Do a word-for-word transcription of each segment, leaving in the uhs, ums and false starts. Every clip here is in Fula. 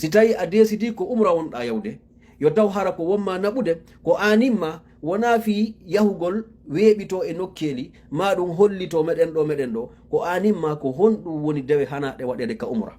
Si tawi a deesidi ko umra wonɗaa yawde, yo taw hara ko wonma naɓude, ko aanimma, wonaa fii yahugol weeɓitoo e nokkeeli, maa ɗum hollitoo meɗen ɗo, meɗen ɗo, ko aanimma ko honɗum woni dewe hanaaɗe waɗeede ka umra?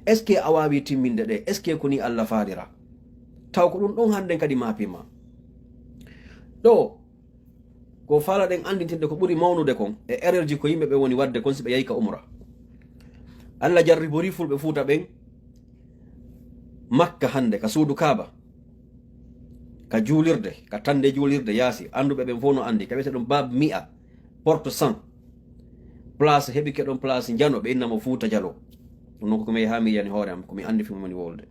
Est-ce que a waawi timminde ɗe? Est-ce que ko nii Alla faalira? Taw ko ɗum ɗon hannden kadi maapima. Ɗo, ko faalaɗen anndintinde ko ɓuri mawnude kon e erreur ji ko yimɓe ɓe woni waɗde kon si ɓe yahi ka umra. Alla jarriborii fulɓe Fuuta ɓen Makka hannde, ka suudu Kaaba, ka juulirde, ka tannde juulirde yaasi, annduɓe ɓen fof no anndi, ka wiyete ɗum Bab Mi'a, porte cent. Place, heɓike ɗon place njano, ɓe inna mo Fuuta Jaloo. Ɗum noon ko ko mi yahi haa mi yiyani hoore am, ko mi anndi fii mo woni wolde.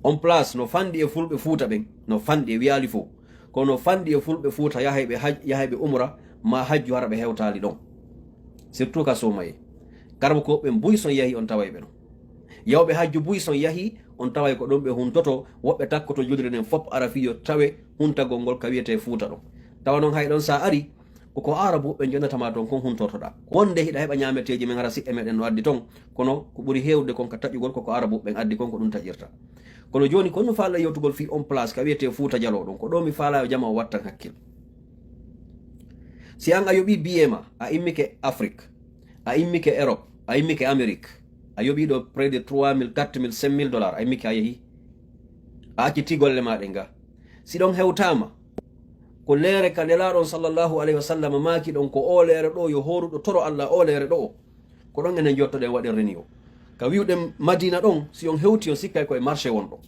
On place no fanɗi e fulɓe Fuuta ɓen, no fanɗi e wiyaali fof. Kono no fanɗi e fulɓe Fuuta yahayɓe haj-, yahayɓe umra, maa hajju hara ɓe hewtaali ɗon. Surtout ka suumayee. Karabukooɓe ɓen buy son yahi on taway ɓe ɗon. Yawɓe hajju buy son yahi, on taway ko ɗon ɓe huntoto, woɓɓe takkoto julde nden fof ara fii yo tawe huntagol ngol ka wiyetee Fuuta ɗon. Tawa noon hay ɗon sa ari, ko ko Aarabuɓe ɓen jonnata ma toon kon huntortoɗaa. Wonde hiɗa heɓa ñaameteeji men hara siɓɓe meɗen no addi toon, kono ko ɓuri heewde kon ka taƴugol ko ko Aarabuɓe ɓen addi kon ko ɗum taƴirta. Kono jooni ko mi faalaa yewtugol fii on place ka wiyetee Fuuta Jaloo ɗon, ko ɗo mi faalaa yo jamaa o wattan hakkil. Si an a yoɓii billet ma, a immike Afrik, a immike Europe, a immike Amérique, a yoɓii ɗo près de trois mille, quatre mille, cinq mille dollars, a immike a yehi, a acciti golle ma ɗen ga. Si ɗon hewtaama, ko leere ka Nelaaɗo on sallallahu alayhi wa sallam maaki ɗon, ko o leere ɗo yo hooruɗo toro Alla o leere ɗo. Ko ɗon enen jottoɗen waɗen reniyo. Ka wi'uɗen Madiina ɗon, si on hewti on sikkay ko e marché wonɗon.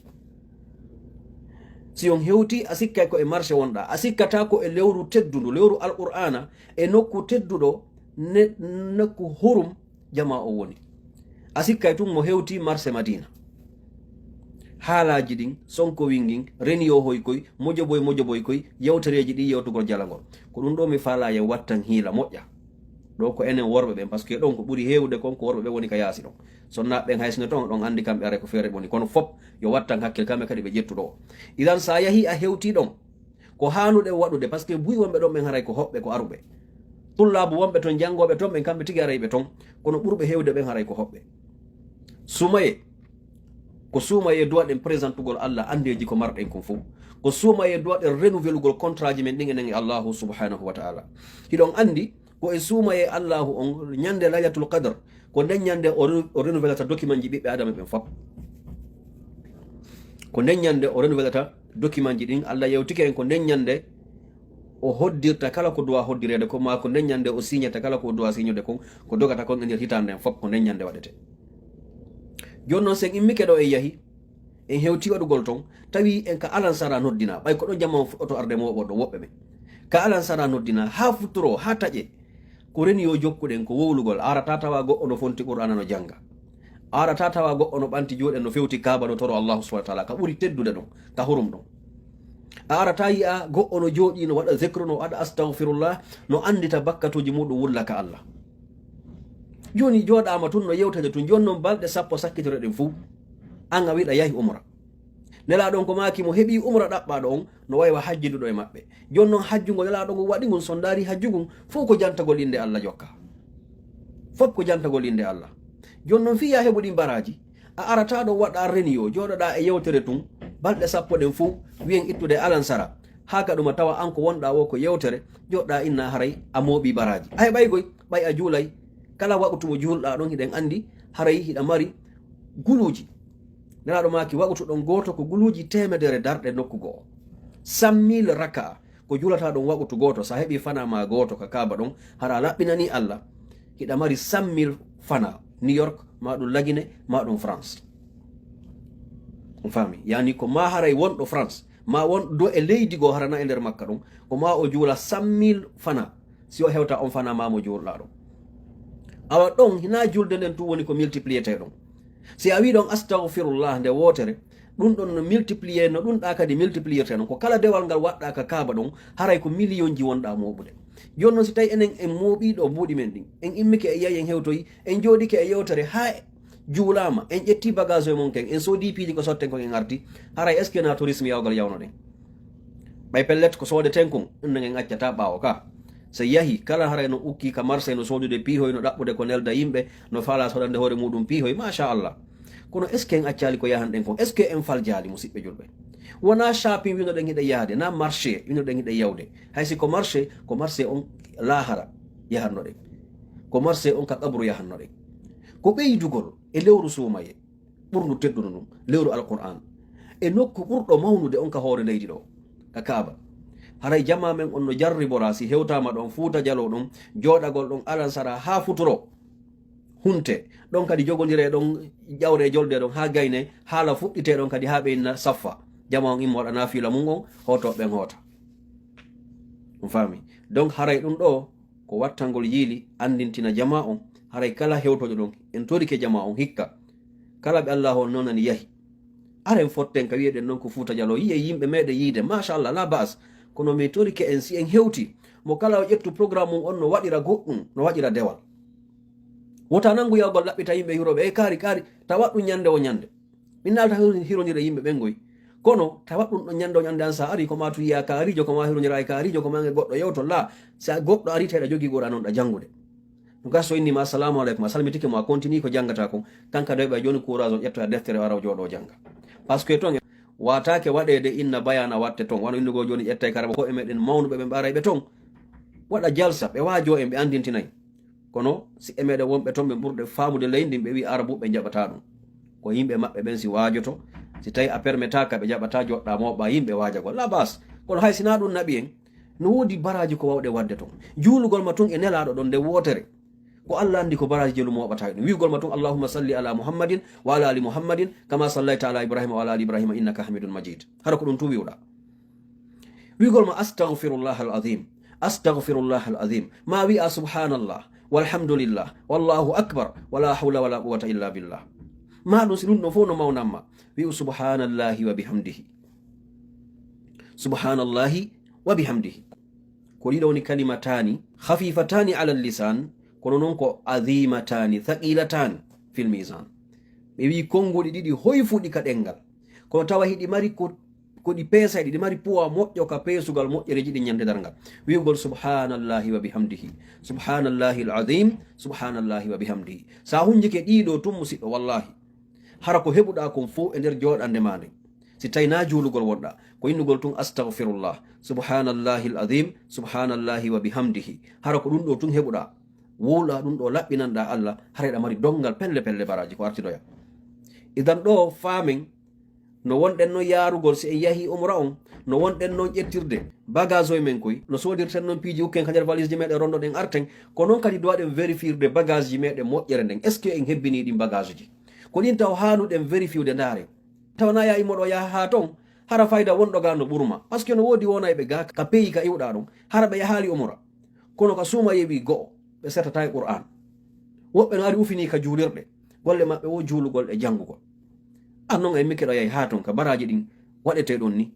Si on hewti a sikkay ko e marché wonɗaa, a sikkataa ko e lewru teddundu, lewru Alqur'aana, e nokku tedduɗo, ne-, nokku hurum jamaa o woni. A sikkay tun mo hewti marché Madiina. Haalaaji ɗin, sonkowingin, reniyo hoy koy, mojoboy mojoboy koy, yewtereeji ɗin yewtugol jalangol. Ko ɗum ɗo mi faalaa yen wattan hiila moƴƴa. Ɗo ko enen worɓe ɓen, parce que ɗon ko ɓuri heewude kon ko worɓe ɓen woni ka yaasi ɗon. Sonnaaɓe ɓen hay sinno ton, ɗon anndi kamɓe aray ko feere ɓe woni. Kono fop yo wattan hakkil kamɓe kadi ɓe ƴettu ɗo. Idan sa yahi a hewti ɗon, ko haanuɗe waɗude, parce que buy wonɓe ɗon ɓen haray ko hoɓɓe, ko aruɓe. Tullaabu wonɓe ton, janngooɓe ton ɓen, kamɓe tigi aray ɓe ton. Kono ɓurɓe heewde ɓen haray ko hoɓɓe. Suumayee, ko suumayee duwaɗen présentugol Alla anndeeji ko marɗen kon fof. Ko suumayee duwaɗen renouvelugol contrat ji men ɗin enen e Allahu subhanahu wa ta'ala. Hiɗon anndi ko e suumayee Allahu on ñande Laylatul Qadr, ko nden ñande o re-, o renouvelata document ji ɓiɓɓe Adama ɓen fop. Ko nden ñande o renouvelata document ji ɗin. Alla yewtike en ko nden ñande o hoddirta kala ko duwa hoddireede kon, maa ko nden ñande o siñata kala ko duwa siñude kon, ko dogata kon e nder hitaande nden fop ko nden ñande waɗete. Jooni noon, sen immike ɗo en yahi, en hewti waɗugol ton, tawi en ka alansara noddina, ɓay ko ɗon jamaa on fuɗɗoto arde mooɓon ɗon woɓɓe ɓen. Ka alansara noddina, haa futuro, haa taƴe, ko reniyo jokkuɗen, ko wowlugol, a arataa tawa goɗɗo no fonti Qur'aana no jannga. A arataa tawa goɗɗo no ɓanti juuɗe no fewti Kaaba no toro Allahu subhanahu wa ta'ala, ka ɓuri teddude ɗon, ka hurum ɗon. A arataa yi'a goɗɗo no jooɗii no waɗa zikru, no waɗa astaghfirullah, no anndita bakkatuuji muɗum wulla ka Alla. Jooni jooɗaama tun no yewtete tun, jooni noon balɗe sappo sakkitore ɗen fuu, an a wiɗa yahi umra. Nelaaɗo on ko maaki mo heɓii umra ɗaɓɓaaɗo on, no wayi wa hajjinduɗo e maɓɓe. Jooni noon hajju ngo Nelaaɗo ngun waɗi ngun, so ndaari hajju ngun, fof ko jantagol innde Alla jokka. Fof ko jantagol innde Alla. Jooni noon fii yaa heɓu ɗin baraaji, a arataa ɗo waɗa reniyo, jooɗoɗaa e yewtere tun, balɗe sappo ɗen fof, wiyen ittude alansara, haa ka ɗuma tawa an ko wonɗaa wo ko yewtere, jooɗoɗaa inna haray a mooɓii baraaji. A heɓay goy, ɓay a juulay, kala waqtu mo juulɗaa ɗon hiɗen anndi, haray hiɗa mari guluuji. Nelaaɗo maaki waqtu ɗon gooto ko guluuji teemedere darɗe nokku go'o. Cent mille raka'a ko juulataa ɗon waqtu gooto, sa heɓii fanaa ma gooto ka Kaaba ɗon, hara a laɓɓinanii Alla, hiɗa mari cent mille fanaa, New York, maa ɗum Lagine, maa ɗum France. On faami? Yaani ko maa haray wonɗo France, maa wonɗo e leydi goo hara na e nder Makka ɗon, ko maa o juula cent mille fanaa. Si o hewta on fanaa maa mo juulɗaa ɗon. Awa ɗon, hinaa julde nden tun woni ko multiplier tee ɗon. Si a wii ɗon astaghfirullah nde wootere, ɗum ɗon no multiplier, no ɗum ɗaa kadi multiplier tee non. Ko kala dewal ngal waɗɗaa ka Kaaba ɗon, haray ko million ji wonɗaa mooɓude. Jooni noon si tawi enen en mooɓii ɗo mbuuɗi men ɗin, en immike e yahi en hewtoyi, en jooɗike e yewtere haa juulaama, en ƴetti bagage e mon ken, en soodi piiji ko sotten kon en arti, haray est-ce que na tourisme yawgal yawnoɗen? Ɓay pellet ko soodeten kon, ɗum no en accata ɓaawo ka. So yahi, kala haray no ukki ka Marseille no soodude piihoy, no ɗaɓɓude ko nelda yimɓe, no faala soodande hoore muɗum piihoy, machallah. Kono est ce que en accaali ko yahanɗen kon? Est ce que en faljaali, musiɓɓe julɓe? Wonaa shopping winoɗen hiɗen yahde, na marché winoɗen hiɗen yawde. Hay si ko marché, ko marché on laahara yahannoɗen. Ko marché on ka qabru yahannoɗen. Ko ɓeydugol e lewru suumaye, ɓurndu teddundu ndun, lewru Alqur'an. E nokku ɓurɗo mawnude on ka hoore leydi ɗo, ka Kaaba. Haray jamaa men on no jarriboraa si hewtaama ɗon Fuuta Jaloo ɗon, jooɗagol ɗon alansara haa futuro. Hunte. Ɗon kadi jogondire ɗon ƴawre e jolde ɗon haa gayne, haala fuɗɗite ɗon kadi haa ɓe inna saffa. Jamaa on immo waɗa naafiila mun on, hootooɓe ɓen hoota. On faami? Donc haray ɗum ɗo ko wattangol yiili anndintina jamaa on, haray kala hewtojo ɗon, en torike jamaa on hikka. Kala ɓe Allaahu on nonani yahi. Aren fotten ka wi'eɗen non ko Fuuta Jaloo, yi'e yimɓe meɗen yiide, machallah, la ba'as. Kono mi torike en si en hewti, mo kala o ƴettu programme mum on no waɗira goɗɗum, no waɗira dewal. Wota nangu yawgol laɓɓita yimɓe hiroɓe, e kaari, kaari, tawa ɗum ñande o ñande. Min naalta hiro-, hirondire yimɓe ɓen goy. Kono tawa ɗum ɗon ñande o ñande an sa ari, ko ma tu yiya kaarijo, ko ma hirondira e kaarijo, ko ma nge goɗɗo yewto, la. Sa goɗɗo ari tawi ɗa jogii Qur'an on ɗa janngude. Ɗum ka so inni ma assalamu aleykum, a salmitike mo, a continue ko janngata kon. Kanka doy ɓay jooni courage o ƴettoya deftere o ara o jooɗo o jannga. Parce que ton wataake waɗeede inna bayana watte ton. Wano innugol jooni ƴettay karaba ko e meɗen mawnuɓe ɓe ɓaray ɓe ton. Waɗa jalsa, ɓe waajo en, ɓe anndintinay. Kono si e meɗen wonɓe ton ɓe ɓurɗe faamude ley ndin, ɓe wi Arabu ɓe jaɓata ɗum. Ko yimɓe maɓɓe ɓen si waajoto, si tawi a permetaka ɓe jaɓata joɗɗa moɓa yimɓe waajagol. La bas. Kono hay si na ɗum naɓi en, no woodi baraji ko wawɗe wadde ton. Juulugol ma tun e nelaɗo ɗon nde wootere. Ko Allah andi ko baraji jelu moɓata e ɗum. Wi'ugol ma tun, "Allahumma salli ala Muhammadin wa ala ali Muhammadin, kama sallayta ala Ibrahima wa ala ali Ibrahima innaka Hamidun Majid." Hara ko ɗum tun wi'uɗa. Wi'ugol ma, "Astaghfirullah al-azim, astaghfirullah al-azim." Ma wi'a, "Subhanallah, walhamdulillah, wallahu akbar, wala hawla wala quwwata illa billah." Ma ɗum si ɗum ɗon fof no mawnamma, wi'u, "Subhanallahi wa bihamdihi." Subhanallahi wa bihamdihi. Ko ɗiɗo woni kalimatani, khafifatani ala lisan, kono noon ko azimatani, thaqilatani fil misan. Ɓe wi'i konnguɗi ɗiɗi hoyfuɗi ka ɗenngal. Kono tawa hiɗi mari ko, ko ɗi peesay, ɗiɗi mari poids moƴƴo ka peesugal moƴƴereeji ɗin ñande darngal. Wi'ugol subhanallahi wa bihamdihi, subhanallahi al-azim, subhanallahi wa bihamdihi. Sa hunjike ɗiɗo tun, musiɗɗo, wallahi, hara ko heɓuɗa kon fof e nder jooɗande ma nden. Si tawi na juulugol wonɗa, ko innugol tun astaghfirullah, subhanallahi al-azim, subhanallahi wa bihamdihi. Hara ko ɗum ɗo tun heɓuɗa. Wowla ɗum ɗo laɓɓinanɗa Allah, hara eɗa mari donngal pelle pelle baraji ko artidoya. Idan ɗo faamen no wonɗen non yaarugol si en yahi umra on, no wonɗen non ƴettirde bagage oy men koy, no soodirten non piiji ukken ka nder valise ji meɗen rondoɗen arten, ko non kadi dowaɗen vérifiirde bagage ji meɗen moƴƴere nden. Est ce que en hebbini ɗin bagage ji? Ko ɗin taw haanuɗen vérifiude ndaare. Tawa na ya immoɗo yaha haa ton, hara fayda wonɗo ga no ɓurma. Parce que no woodi wonayɓe ga ka pays ka iwɗa ɗon, hara ɓe yahaali umra. Kono ka suuma yeɓi go'o, ɓe sertata e Qur'an. Woɓɓe no ari ufini ka juulirɗe, golle maɓɓe wo juulugol e janngugol. An non e mikke ɗo yahi haa ton ka baraji ɗin waɗete ɗon ni.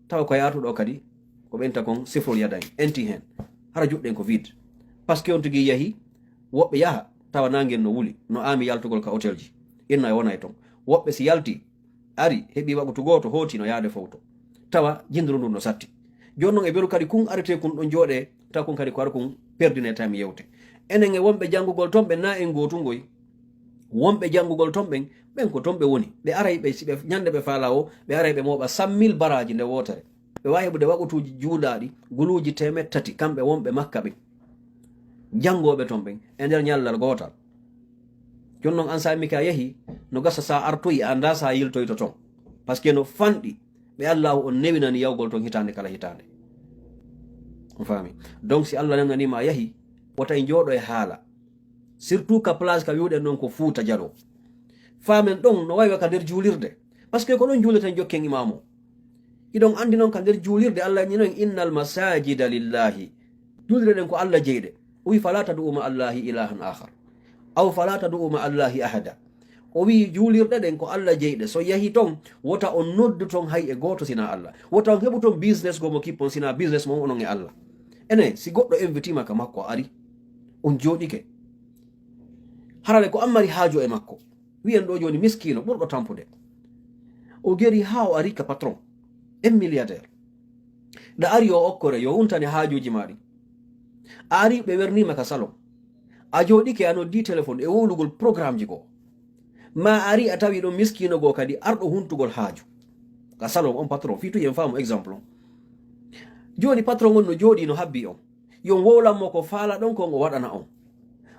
Tawa ko yaatuɗo kadi, ko ɓenta kon sifrol yadayn, enti hen. Hara juɗɗen ko vide. Parce que on tigi yahi, woɓɓe yaha, tawa nangel no wuli, no aami yaltugol ka hôtel ji. Inna e wona e ton. Woɓɓe si yalti, ari, heɓi waɓutu gooto, hooti no yaade fowto. Tawa jinduru ndun no satti. Jooni non e beru kadi kun arete kun ɗon jooɗe, tawa kun kadi ko ara kun perdine time yewte. Enen e wonɓe janngugol ton ɓen na en gootungoy. Wonɓe janngugol ton ɓen, ɓen ko ton ɓe woni. Ɓe aray ɓe, si ɓe ñande ɓe faala o, ɓe aray ɓe mooɓa cent mille baraji nde wootere. Ɓe waawi heɓude waqutuuji juulaaɗi, guluuji teemeɗɗe tati, kamɓe wonɓe Makka ɓen. Janngooɓe ton ɓen, e nder ñallal gootal. Jooni non an sa immi ka yahi, no gasa sa artoyi, a annda sa yiltoyto ton. Parce que no fanɗi, ɓe Allahu on newinani yawgol ton hitaande kala hitaande. On faami? Donc si Allah newnanima a yahi, wota e jooɗo e haala. Surtout ka place ka wi'uɗen non ko Fuuta Jaloo. Faamen ɗon no waywa ka nder juulirde. Parce que ko ɗon juuleten jokken imaamu. Iɗon anndi non ka nder juulirde Allah inni non, "Innal masajida lillahi." Juulirɗe ɗen ko Allah jeyɗe. O wi, "Fala tad'u ma Allahi ilahan akhar. Aw fala tad'u ma Allahi ahada." O wi, "Juulirɗe ɗen ko Allah jeyɗe. So yahi ton, wota on noddu ton hay e gooto sina Allah. Wota on heɓu ton business go mo kippon sina business mo onon e Allah." Ene, si goɗɗo invite ma ka makko a ari, on jooɗike. Harale ko an mari haaju e makko. Wiyen ɗo jooni miskiino ɓurɗo tampude. O geri haa o ari ka patron. En milliardaire. Ɗa ari o okkore yo untane haajuuji ma ɗin. A ari ɓe wernima ka salon. A jooɗike a noddi téléphone e wowlugol programme ji goo. Ma ari a tawi ɗon miskiino goo kadi arɗo huntugol haaju ka salon on patron, fii tu yen faamu exemple on. Jooni patron on no jooɗii no habbii on, yon wowlan mo ko faala ɗon kon o waɗana on.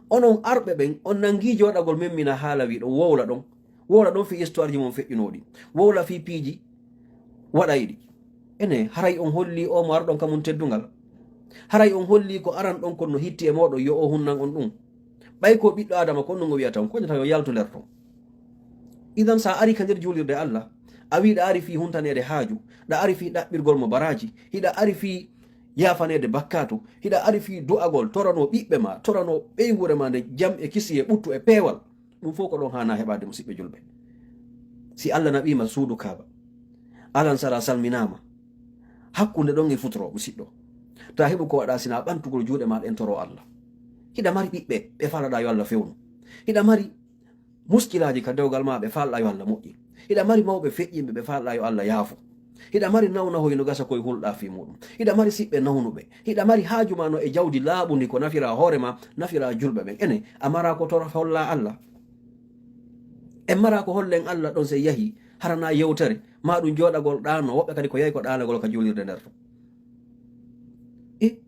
Onon arɓe ɓen, on nangii jooɗagol memmina haala wii ɗon wowla ɗon, wowla ɗon fii histoire ji mon feƴƴunooɗi, wowla fii piiji waɗayɗi. Ene, haray on hollii oo mo arɗon ka mun teddungal? Haray on hollii ko aran ɗon kon no hitti e mooɗon yo o hunnan on ɗum? Ɓay ko ɓiɗɗo Aadama kon ɗum o wi'ata on, ko taw yo yaltu nder ton. Idan sa ari ka nder juulirde Allah, a wii ɗa ari fii huntaneede haaju, ɗa ari fii ɗaɓɓirgol mo baraaji, hiɗa ari fii yaafaneede bakkaatu, hiɗa ari fii du'agol, toranoo ɓiɓɓe ma, toranoo ɓeynguure ma nde jam e kisiyee ɓuttu e peewal. Ɗum fof ko ɗon haanaa heɓaade, musiɓɓe julɓe. Si Allah naɓiima suudu Kaaba, Alan Sara salminaama, hakkunde ɗon e futuro, musiɗɗo. Ta heɓu ko waɗa sina ɓantugol juuɗe ma ɗen toro Allah. Hiɗa mari ɓiɓɓe ɓe faalaɗa yo Allah fewnu. Hiɗa mari muskilaaji ka dewgal ma ɓe faalaɗa yo Allah moƴƴin. Hiɗa mari mawɓe feƴƴinɓe ɓe faalaɗa yo Allah yaafo. Hiɗa mari nawnahoy no gasa koye hulɗa fii muɗum. Hiɗa mari siɓɓe nawnuɓe. Hiɗa mari haaju ma no e jawdi laaɓundi ko nafira hoore ma, nafira julɓe ɓen. Ene, a mara ko toro holla Allah? En mara ko hollen Allah ɗon sey yahi, harana yewtere, ma ɗum jooɗagol ɗaano, woɓɓe kadi ko yahi ko ɗaanagol ka juulirde nder to. E,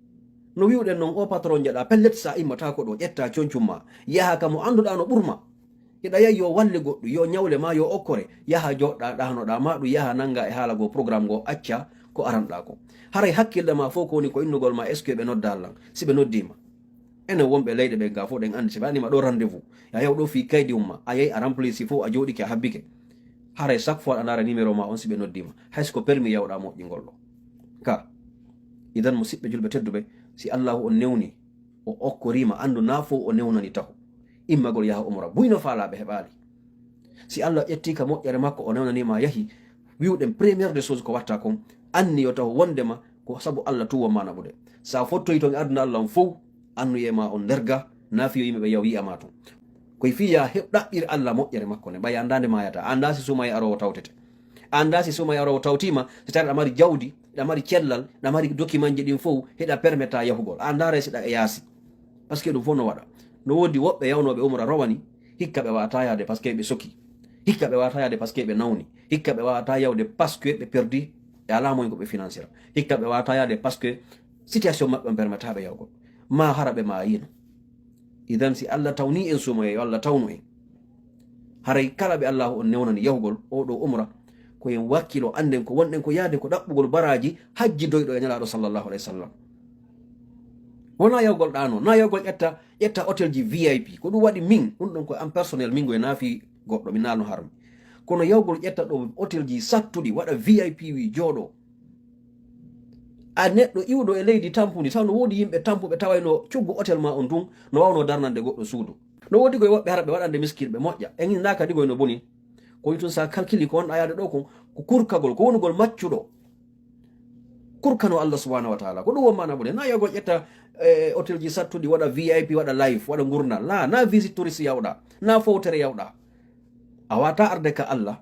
no wi'uɗen non, o patron jeɗa, pellet sa immata ko ɗo, ƴetta concum ma, yaha ka mo annduɗa no ɓurma. Hiɗa yahi yo walle goɗɗum, yo ñawle ma, yo okkore, yaha jooɗɗa ɗaanoɗa, ma ɗum yaha nanga e haala goo programme goo, acca ko aranɗa ko. Haray hakkilde ma fof ko woni ko innugol ma, est-ce que ɓe nodda lan? Si ɓe noddii ma. Enen wonɓe leyɗe ɓen ga fof ɗen anndi, si ɓe annima ɗo rendez-vous, ya yaw ɗo fii kaydi umma, a yahi a remplisi fof, a jooɗike a habbike. Haray chaque fois a ndaara numéro ma on si ɓe noddii ma. Hay so ko permis yawɗa moƴƴingol ɗo. Ka. Idan musiɓɓe julɓe tedduɓe, si Allahu on newni, o okkorima, anndu na fof o newnani taho. Immagol yaha umra, buy no faalaaɓe heɓaali. Si Allah ƴetti ka moƴƴere makko, o newnanima yahi, wi'uɗen première des choses ko watta kon, anni yo taho wondema ko sabu Allah tuwon ma naɓude. Sa fottoyi ton e aduna Allah on fow, annuye ma on nder ga, na fiyo yimɓe ɓe yaw yi'ama ton. Koye fii ya heɓ ɗaɓɓir Allah moƴƴere makko nde, ɓay annda nde mayata, annda si suumaye aroowo tawtete. Annda si suumaye aroowo tawtima, si tawi aɗa mari jawdi, aɗa mari cellal, aɗa mari dokimanji ɗin fow, hiɗa permeta yahugol. Annda resiɗa e yaasi. Parce que ɗum fof no waɗa. No woodi woɓɓe yawnooɓe umra rowani, hikka ɓe waata yaade parce que ɓe soki. Hikka ɓe waata yaade parce que ɓe nawni. Hikka ɓe waata yawde parce que ɓe perdi, ɓe alaa moyen ko ɓe financira. Hikka ɓe waata yaade parce que situation maɓɓe on permeta ɓe yawgol. Ma hara ɓe maayino. Idan si Allah tawni en suumaye, yo Allah tawnu en. Haray kala ɓe Allahu on newnani yahugol oo ɗoo umra, ko en wakkilo, annden ko wonɗen ko yaade ko ɗaɓɓugol baraaji hajji doyɗo e Nelaaɗo sallallahu alayhi wa sallam. Wonaa yahugol ɗaano, na yahugol ƴetta, ƴetta hôtel ji V I P. Ko ɗum waɗi min, ɗum ɗon ko am personnel, min ko e naafi goɗɗo, mi naalno harmi. Kono yahugol ƴetta ɗo hôtel ji sattuɗi, waɗa V I P wi jooɗo. A neɗɗo iwɗo e leydi tampundi, taw no woodi yimɓe tampuɓe tawayno coggu hôtel ma on tun, no wawno darnande goɗɗo suudu. No woodi koye woɓɓe hara ɓe waɗande miskinɓe moƴƴa. En inna kadi koye no boni. Ko woni tun sa calculi ko wonɗa yaade ɗo kon, ko kurkagol, ko wonugol maccuɗo. Kurkano Allah subhanahu wa ta'ala. Ko ɗum won maana ɓure. Na yahugol ƴetta, eh, hôtel ji sattuɗi, waɗa V I P, waɗa live, waɗa ngurnal. La, na visite touriste yawɗa, na fowtere yawɗa. A wata arde ka Allah,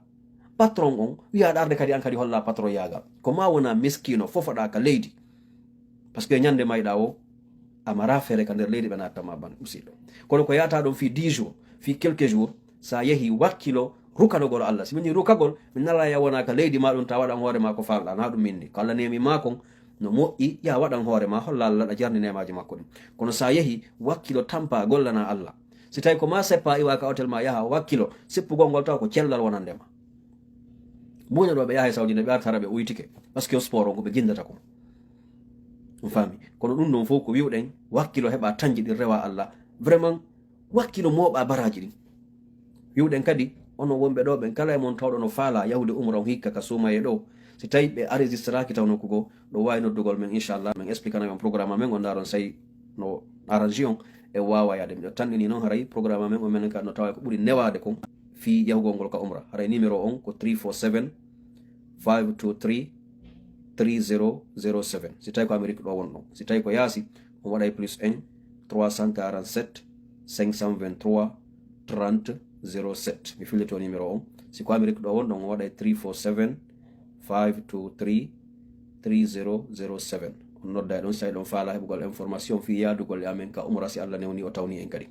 patron on, wiya aɗa arde kadi an kadi holla patron yaagal. Ko ma wona miskino, fofoɗa ka leydi. Parce que ñande mayɗa o, a mara feere ka nder leydi ɓe natta ma ban, musiɗɗo. Kono ko yata ɗon fii dix jours, fii quelques jours, sa yehi wakkilo rukanogol Allah. Si min rukagol, mi nala ya wona ka leydi ma ɗum ta waɗan hoore ma ko falɗa, na ɗum minni. Ko Allah nemi ma kon, no moƴƴi, ya waɗan hoore ma, holla Allah ɗa jarni nemaji makko ɗin. Kono sa yehi, wakkilo tampa gollana Allah. Si tawi ko ma seppa iwa ka hôtel ma yaha, wakkilo, seppugol ngol taw ko cellal wonande ma. Muña ɗo ɓe yaha e Saudi ne ɓe artara ɓe uytike. Parce que sport on ko ɓe jindata ko. On faami? Kono ɗum ɗon fof ko wi'uɗen, wakkilo heɓa tanji ɗin rewa Allah. Vraiment, wakkilo mooɓa baraji ɗin. Wi'uɗen kadi, onon wonɓe ɗo ɓen, kala e mon tawɗo no faala yahude umra on hikka ka suumaye ɗo, si tawi ɓe enregistraki taw nokku goo, ɗo wawi noddugol men, inchallah, min expliquana on programme amen, on ndaron say no arrange on e wawa yaade. Miɗo tanɗini noon haray programme amen on menen ka no tawa ko ɓuri newaade kon fii yahugol ngol ka umra. Haray numéro on ko three four seven, five two three, three zero zero seven. Si tawi ko Amérique ɗo wonɗon. Si tawi ko yaasi, on waɗay plus un, trois cent quarante-sept, cinq cent vingt-trois, trente, zéro sept. Mi fillito numéro on. Si ko Amérique ɗo wonɗon, on waɗay three four seven, five two three, three zero zero seven. On nodda e ɗon, si tawi ɗon faala heɓugol information fii yaadugol e amen ka umra, si Allah newni o tawni en kadi.